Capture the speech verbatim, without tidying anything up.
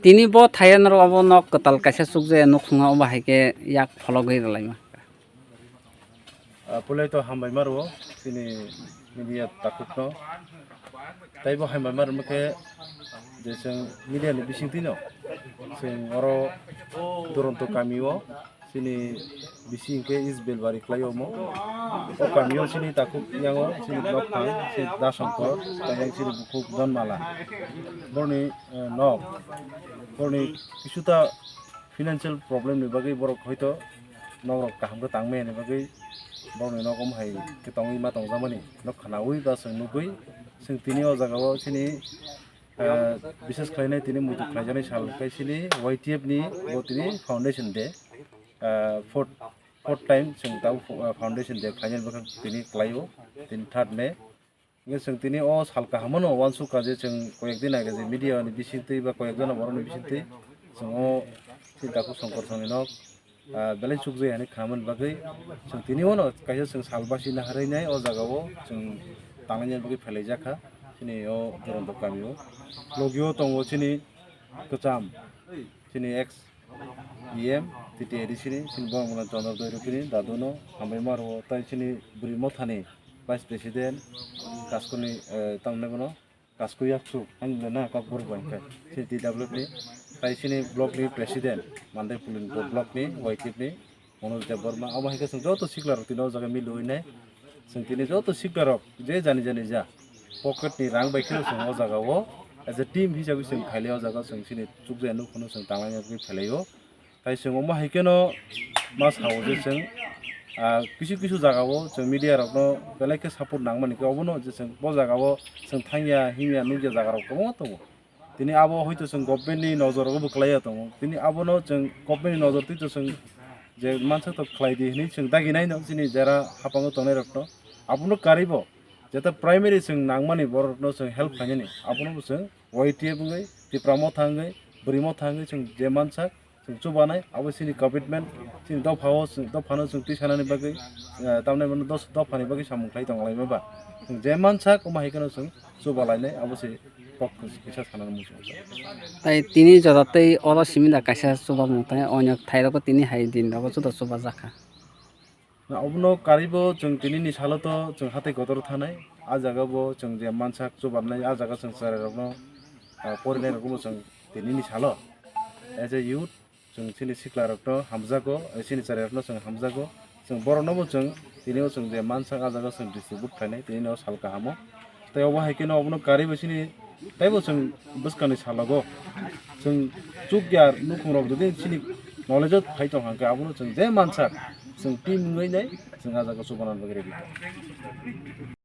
Tini bo thaiya norok obo nok kwtal kaisa chukjaya nukhungo, obo hai khe yak phologwi rwlaima. Ah, pulai to hambai maro chini media takhukno. Tei bo hambai maro khe je chwng media ni bisingtwi no chwng oro Duronto kami o chini bisi hwnkhe East Belbari khlai omo. O kami o chini takhuk yango chini nok phang chini Dasongkor tei yang chini bukhuk Donmala. Boroni, eh, nok, boroni kisuta financial problem ni bagwi borok hoito nok rok kaham khe tang maya ni bagwi borokni nok omo hai khe tongwi ma tongjakmani nok khwnaui ba chwng nugwi chwng tini o jaga o chini, eh, bises khlainai tini muitu khlaijaknai sal khe chini Y T F ni bo tini foundation day, eh, fourth, fourth time chwng tabuk, eh, foundation day khlainani bwkhak tini khlaio tini third May. Hingke chwng tini o sal kaham no uansukha je chwng koyek din age je media ni bisingtwi ba koyek jona borok ni bisingtwi chwng o chini takhuk Songkor songni nok, ah, belai chukjai hinwi khamani bagwi chwng tini o no kaisa chwng sal basi naharwi nai o jaga o chwng tanglaina bagwi phelai jakha chini o Duronto kami o. Logi o tongo chini kwcham chini ex E M, T T A D C ni, chini borok mwnai Chandra Doirupini, Dadu no, hambai ma rwo, tai chini Bwrwi Mothani Vice President, Kaskoni, eh, tamni bono, Kasko Yakchu, ani le na, Kokborok bai khe, chini T W F ni, tai chini block ni President, Mandai Pulinpur block ni, Y T F ni, Manoj Debbarma, abo hai khe chwng joto sikla rok tini o jaga mili oi nai. Chwng tini joto sikla rok je jani jani ja pocket ni rang bai kheno chwng o jaga o as a team hisabe chwng khailai o jaga chwng chini chukjai nukhung no chwng tanglaina bagwi phelai o. Tai chwng omo hai kheno ma sao je chwng, ah, kisu kisu jaga o chwng media rok no belai khe support nang mani khe obono je chwng bo jaga o chwng thangya himya nukya jaga rok kwbangma tongo. Tini abo hoito chwng government ni nojor o bo kwlaiya tongo. Tini abono chwng government ni nojor twi to chwng je mansa to khlai di hinwi chwng dagi nai no chini jera hapango tongnai rok no. Abono karwi bo jeta primary chwng nangmani borok no chwng help khainani abono bo chwng Y T F wngwi Tipra Motha wngwi Bwrwi Motha wngwi chwng je mansa chwng chubanai abo chini commitment chini dopha o chwng dopha no chwng twi sanani bagwi, eh, tamni mano dos dopha ni bagwi samung khlai tong lai ba chwng je mansa omo hai kheno chwng chuba lainai abo se kok kisa sanani muchung. Tai tini joda tei oro simi da kaisa chuba mung tang onyo thai rogo tini hai din rogo chuda chuba jakha. Na obono karwi bo chwng tini ni salo to chwng hatai kotor thanai. A jaga bo chwng je mansak chubarnai a jaga chwng cherai rokno, ah, porinai rokno chwng tini ni salo as a youth chwng chini sikla rokno hamjago, eh, chini cherai rokno chwng hamjago. Chwng borokno bo chwng tini o chwng je mansak a jaga chwng distribute khlainai tini no sal kaham o. Tei obo hai kheno obono karwi bo chini teibo chwng bwskangni salogo chwng chukya nukhung rok jodi chini knowledge o phai tong kha hwnkhe abono chwng je mansak chwng team wngwi nai chwng ah jaga o chubanani bagwi ready.